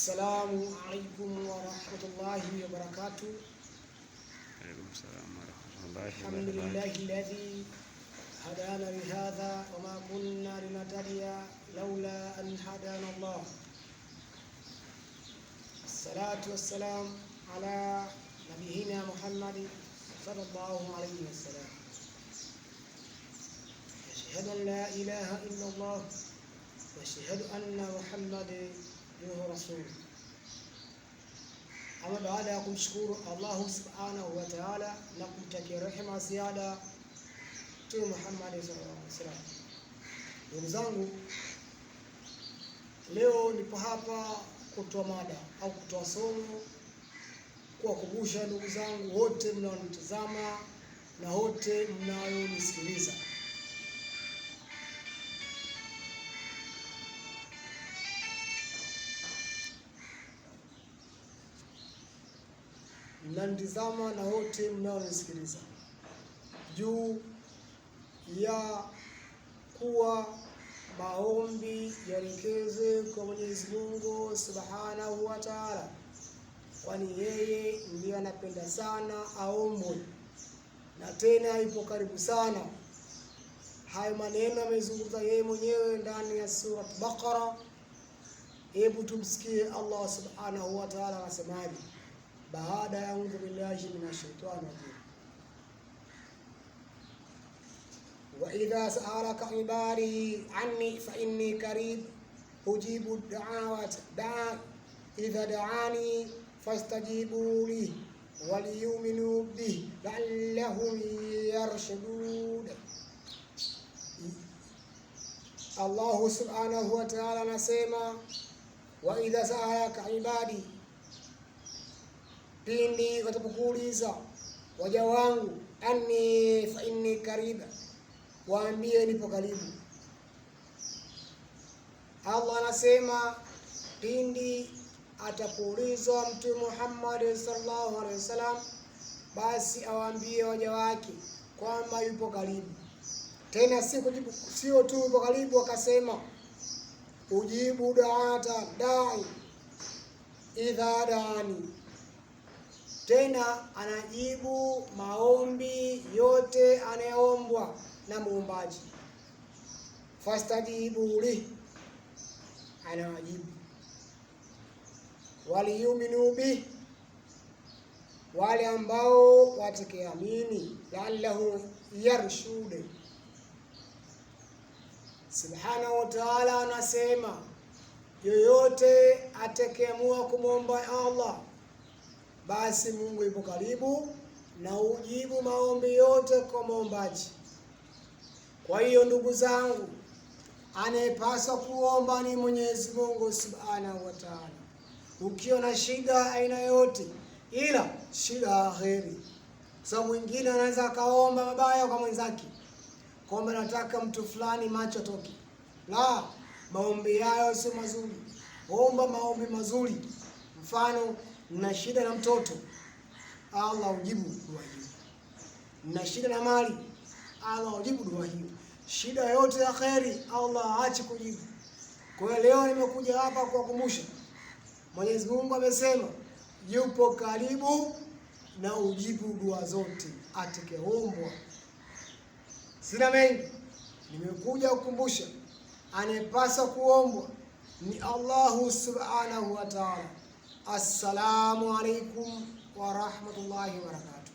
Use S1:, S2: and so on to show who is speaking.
S1: Assalamu alaikum warahmatullahi wabarakatuh.
S2: Alaikum salam warahmatullahi wabarakatuh.
S1: Alhamdulillahi alladhi hadana lihadha wama kunna linahtadiya laula an hadana Allah. Assalatu wassalam ala nabiyina Muhammad sallallahu alayhi wasallam. Ashhadu an la ilaha illa Allah wa ashhadu anna Muhammadan rasuluh. Ama baada ya kumshukuru Allahu subhanahu wa ta'ala na kumtakia rehema ziada Mtume Muhammad sallallahu alaihi wasallam. Ndugu zangu, leo nipo hapa kutoa mada au kutoa somo, kuwakumbusha ndugu zangu wote mnaonitazama na wote mnayonisikiliza. Mnanitazama na wote mnaonisikiliza juu ya kuwa maombi yaelekezwe kwa Mwenyezi Mungu Subhanahu wa Ta'ala, kwani yeye ndiye anapenda sana aombwe na tena yupo karibu sana. Hayo maneno amezungumza yeye mwenyewe ndani ya sura Baqara. Hebu tumsikie Allah Subhanahu wa Ta'ala anasemaje baada ya audhu billahi minashaitani rajim. Wa idha sa'alaka ibadi anni fa inni karib ujibu da'awat da'i idha da'ani fastajibu li waliyuminu bi la'allahum yarshudun. Allahu subhanahu wa ta'ala anasema wa idha sa'alaka ibadi, pindi watapokuuliza waja wangu, anni fa inni kariba, waambie nipo karibu. Allah anasema pindi atapoulizwa Mtume Muhammad sallallahu alaihi wasallam, basi awaambie waja wake kwamba yupo karibu. Tena si kujibu, sio tu yupo karibu, akasema ujibu daata dai idha daani, tena anajibu maombi yote anayoombwa na muombaji. Fastajibu li, anawajibu. Waliyuminu bi, wale ambao watakiamini, la'allahu yarshude. Subhanahu wa ta'ala anasema yoyote atakayeamua kumwomba Allah, basi Mungu yupo karibu na ujibu maombi yote kwa muombaji. Kwa hiyo ndugu zangu, anayepaswa kuomba ni Mwenyezi Mungu Subhanahu wa Ta'ala. Ukiwa na shida aina yote, ila shida ya kheri, sababu mwingine anaweza akaomba mabaya kwa mwenzake, kwamba nataka mtu fulani macho toke. La, maombi hayo sio mazuri. Omba maombi mazuri. Mfano, nina shida na mtoto, Allah ujibu dua hiyo. Nina shida na mali, Allah ujibu dua hiyo. Shida yote ya kheri, Allah aache kujibu. Kwa hiyo leo nimekuja hapa kuwakumbusha, Mwenyezi Mungu amesema yupo karibu na ujibu dua zote atakayeombwa. Sina mengi, nimekuja kukumbusha anayepaswa kuombwa ni Allahu Subhanahu wa Ta'ala. Assalamu alaikum wa rahmatullahi wa barakatuh.